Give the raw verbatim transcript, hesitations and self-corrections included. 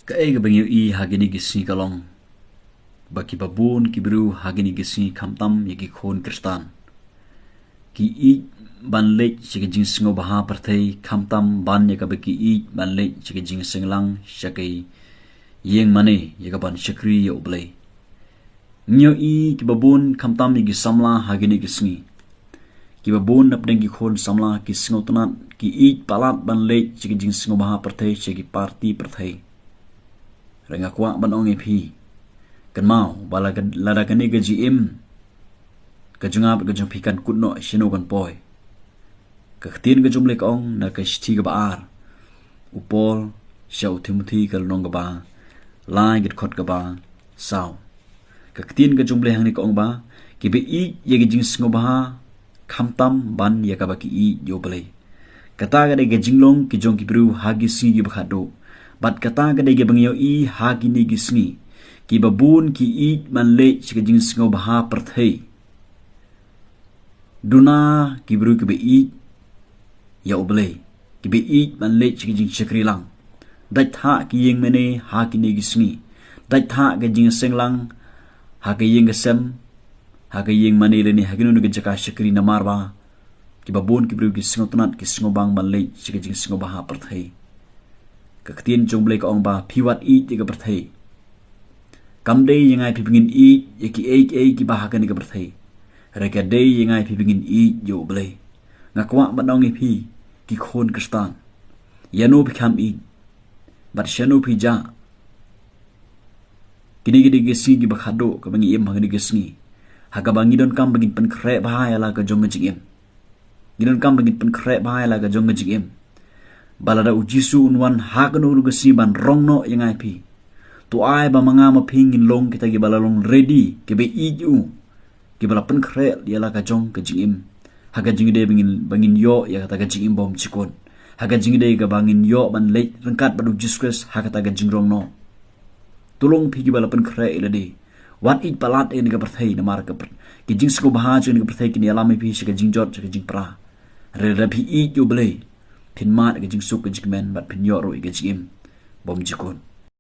Kaei kaba ngi ïohi ha kine ki sngi ka long ba kiba bun ki briew ha kine ki sngi, khamtam ïa ki khun Khristan, ki ïeit ban leit sha ka jingsngewbha pyrthei, khamtam ban ïa kaba ki ïeit ban leit sha ka jingseng lang, sha ka ïing mane, ïa ka ban shakri ïa U Blei. Ngi ïohi kiba bun, khamtam ïa ki samla ha kine ki sngi, kiba bun napdeng ki khun samla ki sngewtynnat, ki ïeit palat ban leit sha ka jingsngewbha pyrthei, sha ki party pyrthei. Hynrei nga kwah ban ong ïa phi, kynmaw ba la ka, lada kane ka jingim ka jong nga bad ka jong phi kan kut noh, shano kan poi? Ka ktien ka jong U Blei ka ong na ka shithi kaba ar u Paul sha u Timothi, ka lynnong kaba lai, ka dkhot kaba saw. Ka ktien ka jong U Blei hangne ka ong ba kiba ïeit ïa ka jingsngewbha, khamtam ban ïa kaba ki ïeit ïa U Blei. Kata ka dei ka jinglong ki jong ki briew ha ki sngi kiba khatduh. Bad kata ka dei kaba ngi ïohi ha kine ki sngi, kiba bun ki ïeit ban leit sha ka jingsngewbha pyrthei. Duna ki briew kiba ïeit ïa U Blei, kiba ïeit ban leit sha ka jingshakri lang. Dait ha ki ïing mane ha kine ki sngi, dait ha ka jingseng lang, ha ka ïing ka sem, ha ka ïing mane lane ha kino kino ka jaka shakri, namar ba kiba bun ki briew ki sngewtynnat, ki sngewbang ban leit sha ka jingsngewbha pyrthei. Ka ktien jong U Blei ka ong ba phi wat ïeit ïa ka pyrthei. Kam dei ïa nga ïa phi ba ngin ïeit ïa kiei kiei kiba ha kane ka pyrthei, hynrei ka dei ïa nga ïa phi ba ngin ïeit ïa U Blei. Nga kwah ban ong ïa phi, ki khun Khristan, ïano phi kham ïeit bad shano phi jah? Kine ki dei ki sngi kiba khatduh kaba ngi im ha kine ki sngi, ha kaba ngi donkam ba ngin pynkhreh bha ïa la ka jong ka jingim. Ngi donkam ba ngin pynkhreh bha ïa la ka jong ka jingim, ba lada U Jisu un wan ha kano kano ka sngi ban rong noh ïa nga ïa phi, to ai ba ma nga ma phi ngin long kita kiba la long ready, kiba ïeit ïa U, kiba la pynkhreh ïa la ka jong ka jingim, ha ka jingïadei ba ngin, ba ngin ïoh ïa kata ka jingim bymjukut, ha ka jingïadei kaba ngin ïoh ban leit ryngkat bad U Jisu Khrist ha kata ka jingrong noh. To long phi kiba la pynkhreh ïa lade. Wat ïeit palat ïa kane ka pyrthei, namar ka pyr-, ki jingsngewbha jong kane ka pyrthei kin ïalam ïa phi sha ka jingjot, sha ka jingpra. Hynrei lada phi ïeit ïa U Blei, phin mad ïa ka jingsuk ka jingkmen bad phin ïoh ruh ïa ka jingim bymjukut.